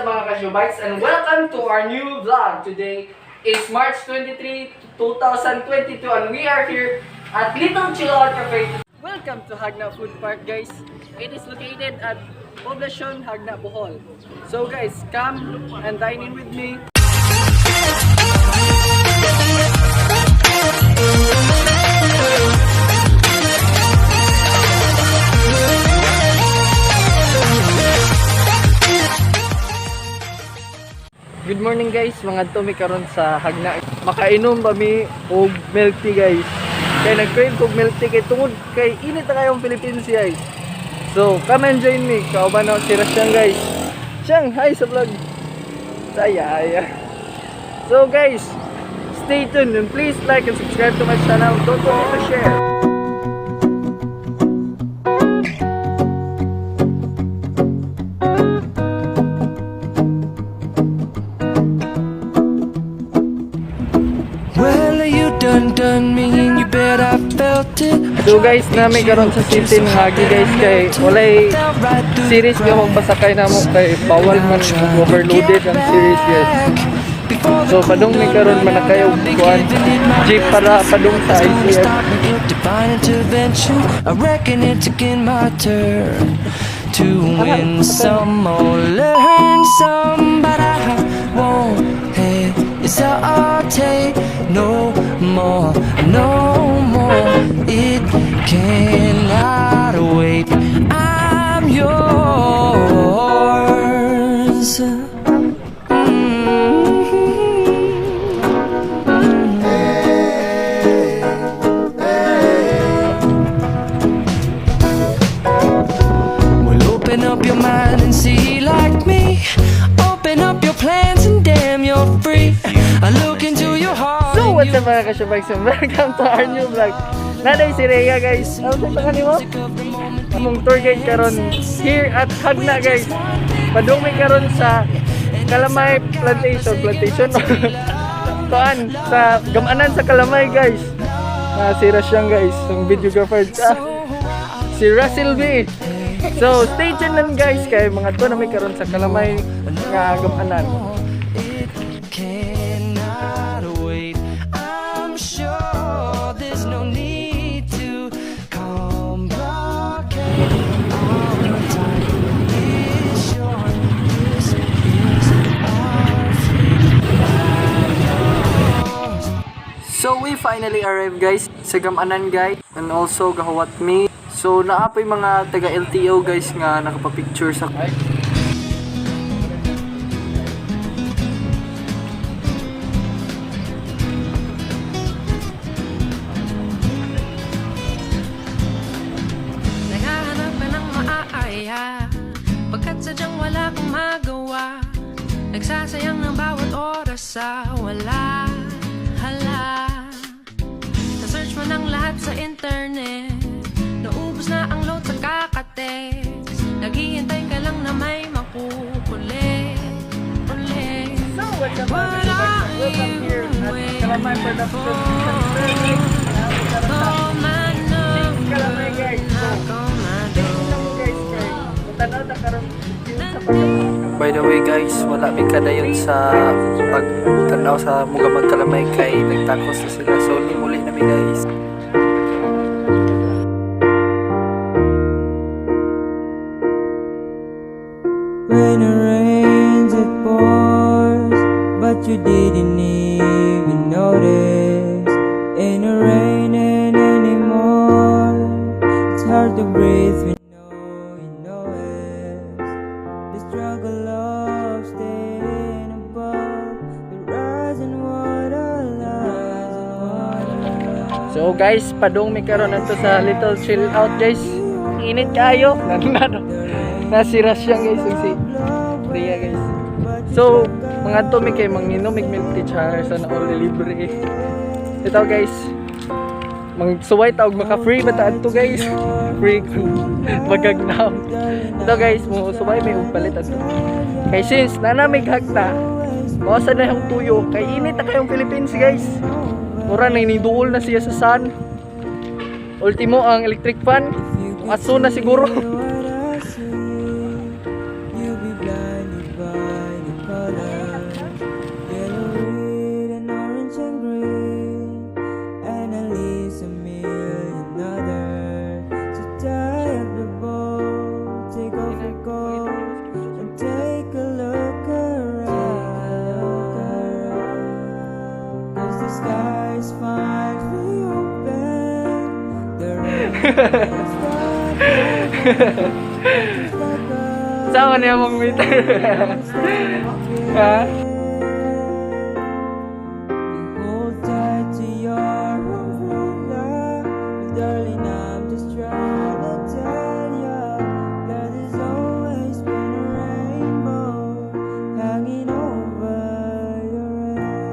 Mga ka-Shobites, and welcome to our new vlog. Today is March 23, 2022 and we are here at Little Chill Out Cafe. Welcome to Jagna Food Park, guys. It is located at Poblacion, Jagna, Bohol. So guys, come and dine in with me. Good morning, guys, mga mi karon sa Jagna. Makainom ba mi og milk tea, guys? Kay nag-crave kog milk tea kay tungod kay init na kayong Philippines, guys. So, come and join me. Kauban na si Rasyang, guys. Siyang, hi sa vlog. Saya, ay. So guys, stay tuned and please like and subscribe to my channel. Don't forget to share. Well, you done done me and you bet I felt it. So guys, naa mi karon sa city ng Hagi, guys, kay walay series nga magpasakay namo kay bawal man, overloaded ang series, guys. So padung mi karon, manakay og kuan, jeep para padung sa ICF. Divine intervention. I reckon it's again my turn to win some or learn some, but I won't hesitate no more, no more. It cannot wait. I'm yours. Well, open up your mind and see like me. Open up your plans and damn, you're free. I look into your heart. So and what's you up, mga kasyabag? Welcome to our new vlog. Naa diay si Rhea, guys. Ano sa kanimo? Among tour guide karon here at Jagna, guys. Padung mi karon sa Kalamay Plantation, plantation. Kuan sa gamanan sa Kalamay, guys. Ah, si Rasyang, guys, ang videographer. Ah, si Russell B. So stay tuned lang, guys, kay mga to na may karon sa Kalamay nga gamanan. It cannot wait. I'm sure there's no need to complicate. Our time is short. This is our fate. So we finally arrived, guys, sa Gamanan, guys, and also gahuwat mi. So naa poy mga taga LTO, guys, nga nakapapicture sa. Naghahanap ka ng maaaya pagkat sadyang wala kang magawa. Nagsasayang ng bawat oras sa wala. Hala. Na-search mo ng lahat sa internet. Naubos na ang load sa kakatext. Naghihintay ka lang na may makukulit ulit. So what's up, mga kasabag? Welcome here at Kalamay Production. Call my number, Kalamay, guys. So, knock on my stay tuned lang mo, guys, kay tanaw ta karon sa pagkakalamay. By the way, guys, wala mi kadayon sa pagtanaw sa Mugamag Kalamay kay nagtakos na sila. So muli na mi, guys. When it rains, it pours, but you didn't even notice. Ain't it raining anymore? It's hard to breathe, we know, you know it. The struggle of staying above the rising water line. So guys, padung mi karon nato sa Little Chill Out, guys. Init kayo. Nanano. Nasi Rasyang, guys, ug si Rhea, guys. So, mga to mi kay manginom mig milk tea, char, sana all libre. Ito, guys. Mang suway ta og maka free ba ta adto, guys. Free kung magagnam. Ito, guys, mo suway may og palit adto. Kay since naa mi Jagna, mao sa na yung tuyo kay init na kayong Philippines, guys. Mura na niduol na siya sa sun. Ultimo ang electric fan. Aso na siguro. You'll be blinded by Saan man niya mong meter? Ha? You hold tight to your umbrella, but darling, I'm just trying to tell ya that there's always been a rainbow hanging over your head.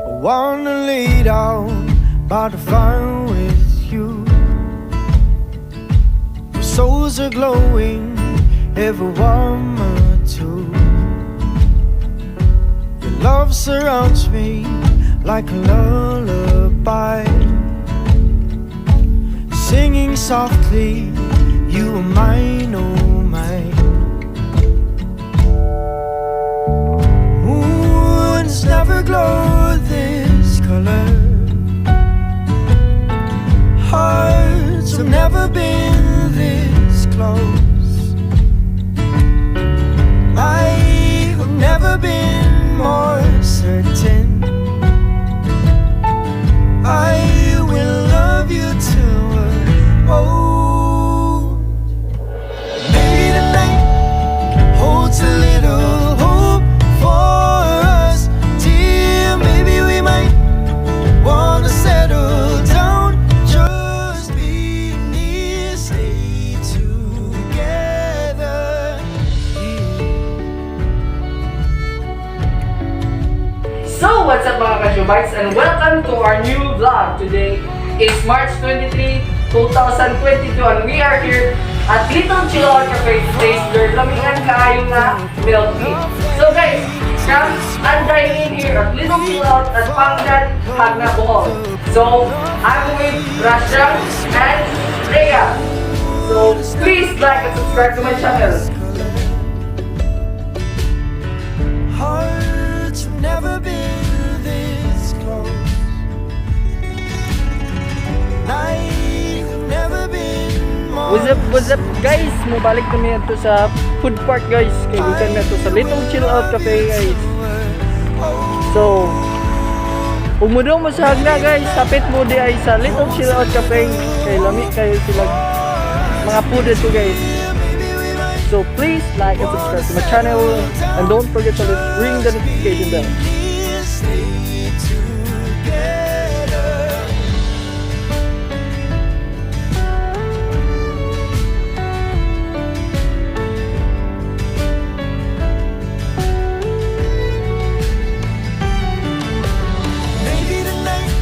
I wanna lay down by the fire with you. Our souls are glowing, ever warmer too. Your love surrounds me like a lullaby. Singing softly, you are mine, oh mine. Moons never glow this color. Hearts have never been this close. I have never been more certain. I will love you till we're old. Maybe tonight holds a little hope for us, dear. Maybe we might wanna settle down, just be near, stay together. So, what's up, mga ka-Shubites, and welcome to our new vlog. Today is March 23, 2022 and we are here at Little Chill Out Cafe to taste their lamian kaayo nga milk tea. So guys, come and dine in here at Little Chill Out at Pangdan, Jagna, Bohol. So, I'm with Rasha and Rhea. So, please like and subscribe to my channel. Hearts have never been this close. Night have never been more. What's up guys? Mubalik kami dito sa food park, guys. Kay gikan na to sa Little Chill Out Cafe, guys. So, kung mudong mo sa Jagna, guys, hapit mo diay sa Little Chill Out Cafe. Kay lami kaayo sila mga food dito, guys. So please like and subscribe to my channel and don't forget to ring the notification bell. Stay together. Maybe tonight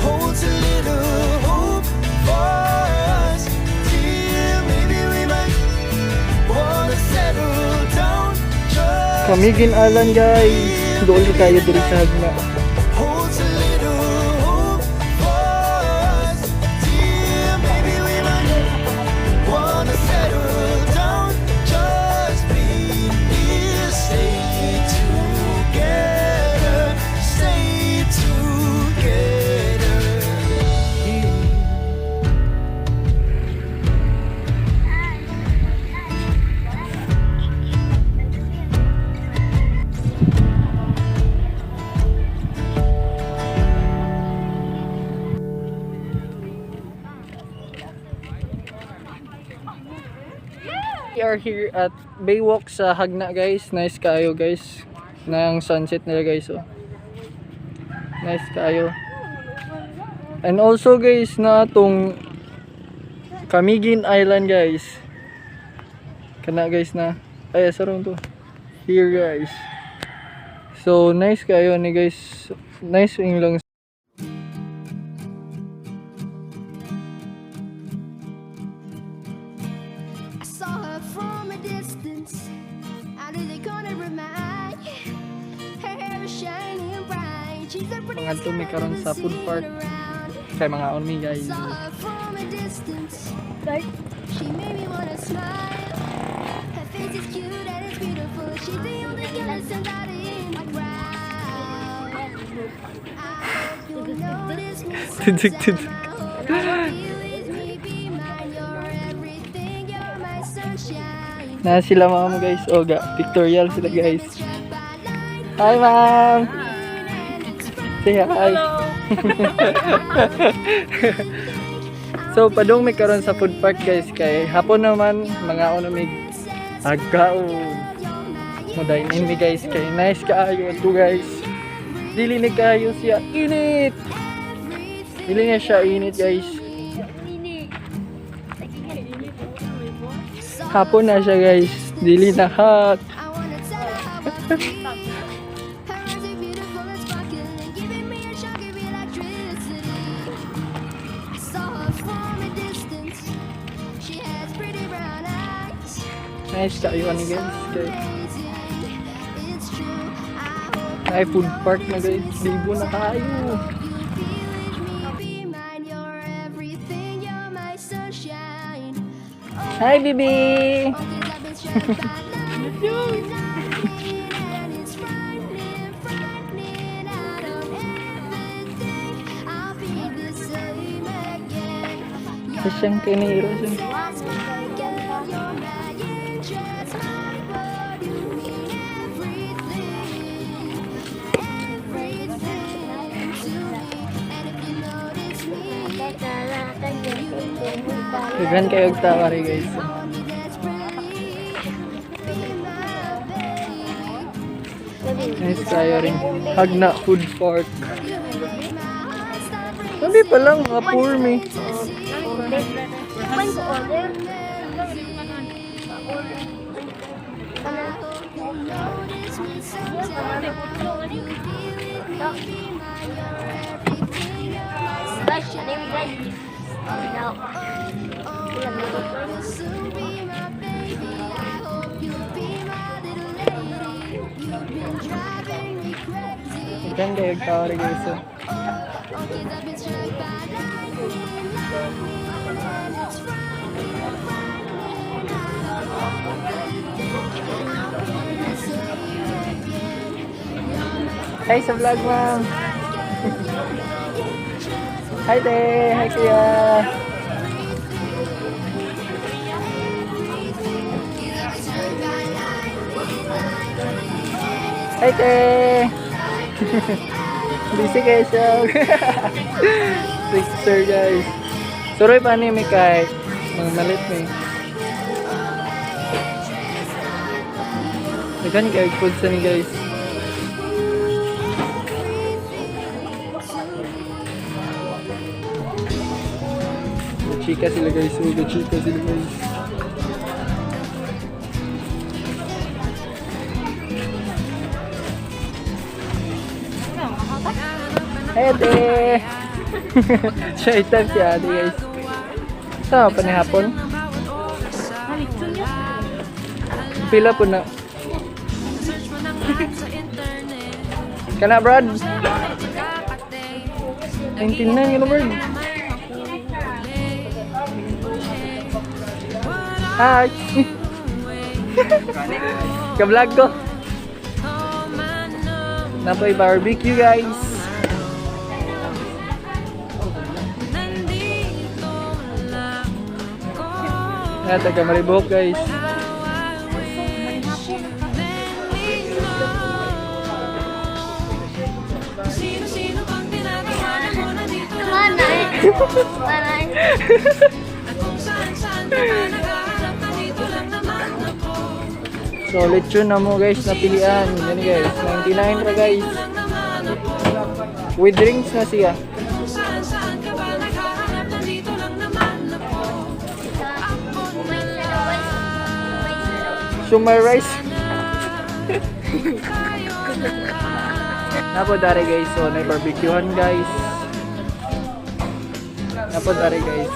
holds a little hope for us, dear. Maybe we might wanna settle down. Just Camiguin Island, guys. Dool kaayo diri sa Jagna. Holds a little hope for us, dear. Maybe we might wanna settle down. Just be near, stay together, stay together. Here. We are here at Baywalk sa Jagna, guys. Nice kaayo, guys. Nang sunset nila, guys, oh. Nice kaayo. And also guys, na atong Camiguin Island, guys. Kana, guys, na. Ay, asa ron to? Here, guys. So nice kaayo ni, guys. Nice yung lang. I saw her from a distance, out of the corner of my eye. Her hair is shining bright. She's the prettiest Mangadto mi girl karon I've sa ever food seen park. around. Kay mangaon mi, guys. Saw her from a distance. She made me wanna smile. Her face is cute and it's beautiful. She's the only girl that stands out in the crowd. I hope you'll notice me Tujuk, tujuk. sometime. I hope you'll be with me Na sila ma'am, guys. Oga, pictorial sila, guys. Hi, ma'am. Say hi. So padung mi karon sa food park, guys, kay hapon naman mga ono mig agkaon. Mo dine in mi, guys, kay nice kaayo to, guys. Dili ni kaayo siya init. Dili niya siya init, guys. Hapon na siya, guys. Dili na hot. I wanna tell her how I feel. Her eyes are beautiful and sparkling, giving me a shock of electricity. I saw her from a distance. She has pretty brown eyes. Nice kaayo ani, guys. Kay Amazing, it's true. I hope ay food park na, guys. Libo na kaayo. you'll be with me, be mine. You're everything. You're my sunshine. Hi, baby. Oh, 'cause I've been struck by lightning, lightning, and it's frightening, frightening. I don't ever think I'll be the same again. Sa siyang kiniro siya. You're my girl, you're my interest, my world. You mean everything, everything to me. And if you notice me, Daghan kayo og tawa rin, guys. I want you desperately. Be my baby. Nice kayo rin. Hagna Food Park. You make my heart stop Sabi pa lang, mga poor me. Kumain ko order. I hope you notice me sometime. You be with me, be mine. You're everything. You're my Guys, ano yung guys? No. Oh, you'll soon be my baby. I hope you'll be my little lady. You've been driving me crazy. Daghan kayo og tawa rin, guys. Oh, 'cause I've been struck by lightning, lightning, and it's frightening, frightening. I don't ever think I'll be the same again. Hi sa vlog, ma'am. Hi, te. Hi, kuya. Hi, te. Busy kayo siya. Picture, guys. Suroy pa ni mi kay mga malit mi. Daghan kayo food sa ni, guys. Chika sila, guys. Oh, chika sila, guys. Hey, ate! Siya item si ate, guys. Sama pa ni hapon? Pila po na. Kana, Brad? 99 yun, Brad. Hi! Ka-vlog ko. Napoy barbecue, guys. Nga, taga Maribok, guys. Manay. Manay. So, lechon na mo, guys, napilian. Yan, guys, 99 ra, guys. With drinks na siya. Summer rice. Napo dare, guys, so na barbecuehan, guys. Napo dare, guys.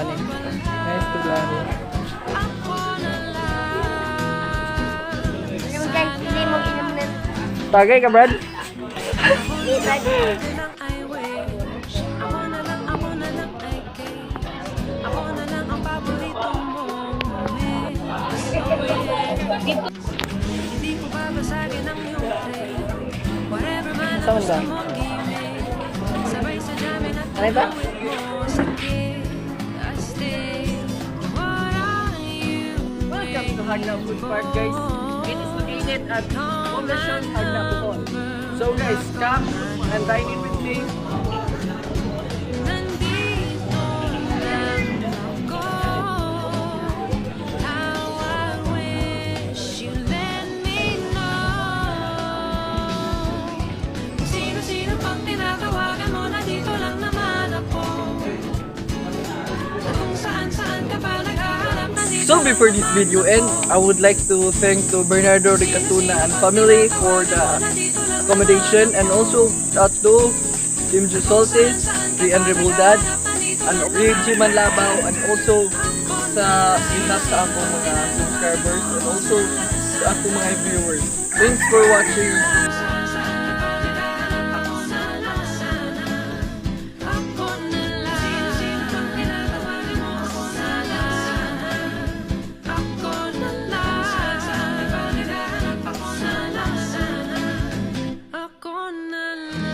Ani. Nice to plan. Alam guys, hindi mo inom ng Tagay ka, Brad? Hindi, Brad. Saan ba? Ano ba? Jagna Food Park, guys. It is located at Poblacion, Jagna, Bohol. So guys, come and dine in with me. Nandito lang ako. How I wish you let me know. Kung sino-sino pang tinatawagan mo, nandito lang naman ako. At kung saan-saan ka pa naghahanap, nandito So before this video end, I would like to thank to Bernardo Ricatuna and family for the accommodation and also out to Kim Soltis, Ri Andre Buldad, and Reggie Manlabaw, and also sa behalf sa akong mga subscribers and also sa akong mga viewers. Thanks for watching. Saan ka pa naghahanap, ako na lang sana. Ako na lang. Sino-sino pang tinatawagan mo, ako na lang sana. Ako na lang. Saan ka pa naghahanap, ako na lang sana. Ako na lang.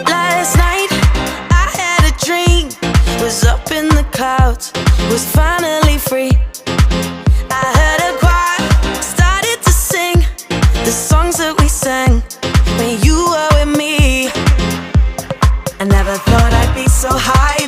Last night I had a dream. Was up in the clouds, was finally free. I heard a choir, started to sing the songs that we sang when you were with me. I never thought I'd be so high.